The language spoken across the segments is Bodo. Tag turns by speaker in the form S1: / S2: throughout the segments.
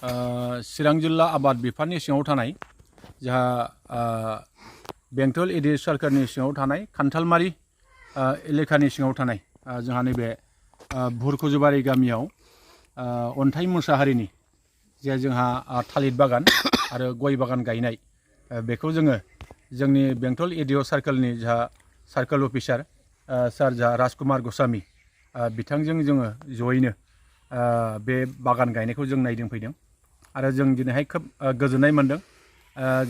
S1: चिरां जिल्ला आबाद बिफाननि सिङाव थानाय जोंहा बेंटल एडिट सार्कलनि सिङाव थानाय खान्थालमारि एलेकानि सिङाव थानाय जोंहा नैबे भुरखुजुबारि गामियाव अन्थाइ मुसाहारिनि जे जोंहा थालिर बागान आरो गय बागान गायनाय बेखौ जोङो जोंनि बेंटल एडिअ सार्कलनि जोंहा सार्कल अफिसार सार जोंहा राजकुमार गस्वामी बिथांजों जोङो जयैनो बे बागान गायनायखौ जों नायदिंफैदों आरो जों दिनैहाय खोब गोजोननाय मोनदों।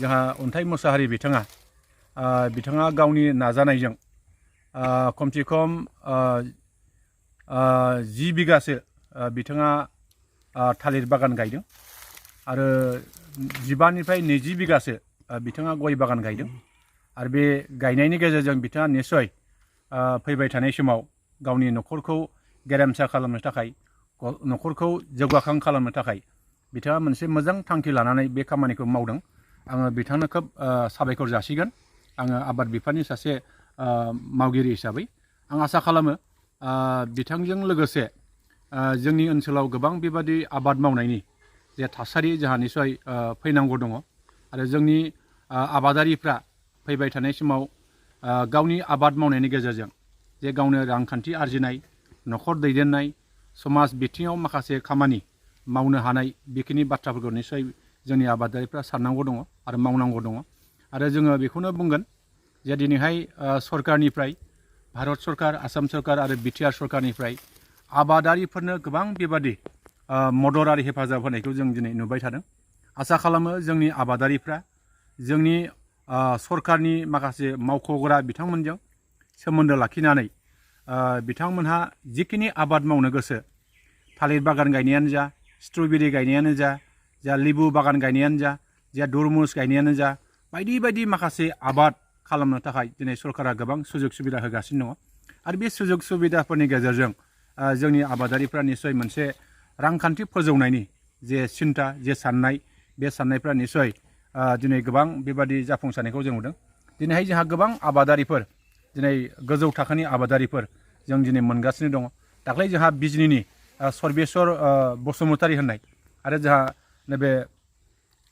S1: जोंहा अन्थाइ मुसाहारि बिथाङा गावनि नाजानायजों खमसे खम 10 बिगासो बिथाङा थालिर बागान गायदों आरो 15निफ्राय 20 बिगासो बिथाङा गय बागान गायदों आरो बे गायनायनि गेजेरजों बिथाङा निस्सय फैबाय थानाय समाव गावनि न'खरखौ गेरेमसा खालामनो थाखाय न'खरखौ जौगाखां खालामनो थाखाय बिथाङा मोनसे मोजां थांखि लानानै बे खामानिखौ मावदों। आङो बिथांनो खोब साबायखर जासिगोन। आङो आबाद बिफाननि सासे मावगिरि हिसाबै आं आसा खालामो बिथांजों लोगोसे जोंनि ओनसोलाव गोबां बेबादि आबाद मावनायनि जे थासारि जोंहा निस्सय फैनांगौ दङ आरो जोंनि आबादारिफ्रा फैबाय थानाय समाव गावनि आबाद मावनायनि गेजेरजों जे गावनो रांखान्थि आरजिनाय न'खर दैदेननाय समाज बिथिङाव माखासे खामानि मावनो हानाय बेखिनि बाथ्राफोरखौ निस्सय जोंनि आबादारिफ्रा साननांगौ दङ आरो मावनांगौ दङ आरो जोङो बेखौनो बुंगोन जे दिनैहाय सरकारनिफ्राय भारत सरकार आसाम सरकार आरो बिटिआर सरकारनिफ्राय आबादारिफोरनो गोबां बेबादि मदद आरो हेफाजाब होनायखौ जों दिनै नुबाय थादों। आसा खालामो जोंनि आबादारिफ्रा जोंनि सरकारनि माखासे मावख'ग्रा बिथांमोनजों सोमोन्दो लाखिनानै बिथांमोनहा जिखिनि आबाद मावनो गोसो थालिर बागान गायनायानो जा स्ट्रबेरि गायनायानो जा लेबु बागान गायनायानो जा दुरमुस गायनायानो जा बायदि बायदि माखासे आबाद खालामनो थाखाय दिनै सरकारा गोबां सुजुग सुबिदा होगासिनो दङ आरो बे सुजुग सुबिदाफोरनि गेजेरजों जोंनि आबादारिफ्रा निस्सय मोनसे रांखान्थि फोजौनायनि जे सिन्था जे साननाय बे साननायफ्रा निस्सय दिनै गोबां बेबादि जाफुंसारनायखौ जों नुदों। दिनैहाय जोंहा गोबां आबादारिफोर दिनै गोजौ थाखोनि आबादारिफोर जों दिनै मोनगासिनो दङ। दाख्लै जोंहा बिजनीनि सर्बेस्वर बसुमतारी होननाय आरो जोंहा नैबे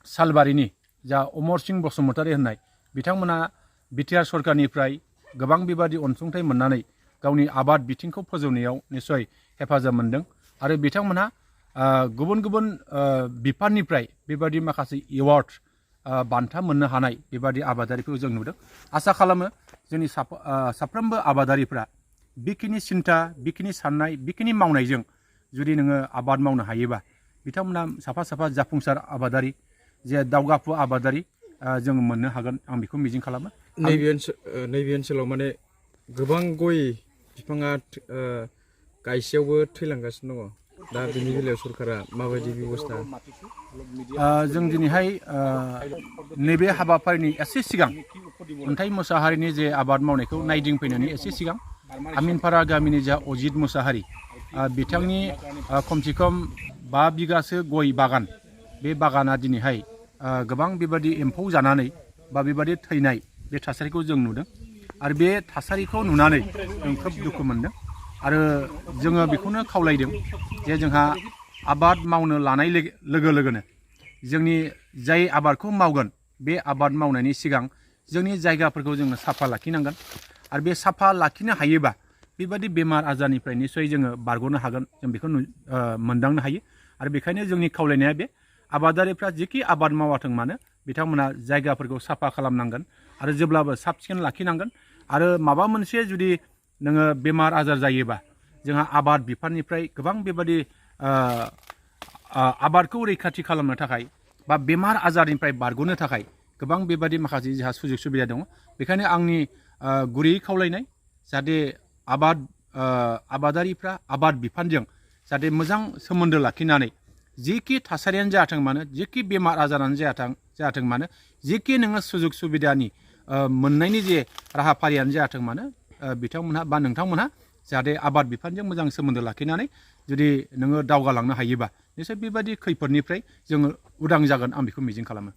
S1: सालबारिनि जा अमर सिंह बसुमतारी होननाय बिथांमोना बिटिआर सरकारनिफ्राय गोबां बेबादि अनसुंथाइ मोननानै गावनि आबाद बिथिंखौ फोजौनायाव निस्सय हेफाजाब मोनदों आरो बिथांमोनहा गुबुन गुबुन बिफाननिफ्राय बेबादि माखासे एवार्ड बान्था मोननो हानाय बेबादि आबादारिफोरखौ जों नुदों। आसा खालामो जोंनि साफ्रोमबो आबादारिफ्रा बेखिनि सिन्था बेखिनि साननाय बेखिनि मावनायजों जुदि नोङो आबाद मावनो हायोबा बिथांमोना साफा साफा जाफुंसार आबादारि जे दावगाफु आबादारि जों मोननो हागोन आं बेखौ मिजिं खालामो।
S2: नैबे ओनसोलाव माने गोबां गय बिफाङा गायसेयावबो थैलांगासिनो दङ। दा बेनि बेलायाव सरकारा माबायदि बेबस्था?
S1: जों दिनैहाय नैबे हाबाफारिनि एसे सिगां अन्थाइ मुसाहारिनि जे आबाद मावनायखौ नायदिंफैनायनि एसे सिगां आमिनपारा गामिनि जा अजित मुसाहारि बिथांनि खमसे खम 5 बिगासो गय बागान बे बागाना दिनैहाय गोबां बेबादि एम्फौ जानानै बा बेबादि थैनाय बे थासारिखौ जों नुदों आरो बे थासारिखौ नुनानै जों खोब दुखु मोनदों आरो जोङो बेखौनो खावलायदों जे जोंहा आबाद मावनो लानाय लोगो लोगोनो जोंनि जाय आबादखौ मावगोन बे आबाद मावनायनि सिगां जोंनि जायगाफोरखौ जोङो साफा लाखिनांगोन आरो बे साफा लाखिनो हायोबा बेबादि बेमार आजारनिफ्राय निस्सय जोङो बारग'नो हागोन जों बेखौ मोनदांनो हायो आरो बेखायनो जोंनि खावलायनाया बे आबादारिफ्रा जेखि आबाद मावाथों मानो बिथांमोना जायगाफोरखौ साफा खालामनांगोन आरो जेब्लाबो साब सिखोन लाखिनांगोन आरो माबा मोनसे जुदि नोङो बेमार आजार जायोबा जोंहा आबाद बिफाननिफ्राय गोबां बेबादि आबादखौ रैखाथि खालामनो थाखाय बा बेमार आजारनिफ्राय बारग'नो थाखाय गोबां बेबादि माखासे जोंहा सुजुग सुबिदा दङ। बेखायनो आंनि गुरैयै खावलायनाय जाहाथे आबादारिफ्रा आबाद बिफानजों जाहाथे मोजां सोमोन्दो लाखिनानै जेखि थासारियानो जाथों मानो जेखि बेमार आजारानो जाथों मानो जेखि नोङो सुजुग सुबिदानि मोननायनि जे राहाफारियानो जाथों मानो बिथांमोनहा बा नोंथांमोनहा जाहाथे आबाद बिफानजों मोजां सोमोन्दो लाखिनानै जुदि नोङो दावगालांनो हायोबा निश्चय बेबायदि खैफोदनिफ्राय जोङो उदां जागोन आं बेखौ मिजिं खालामो।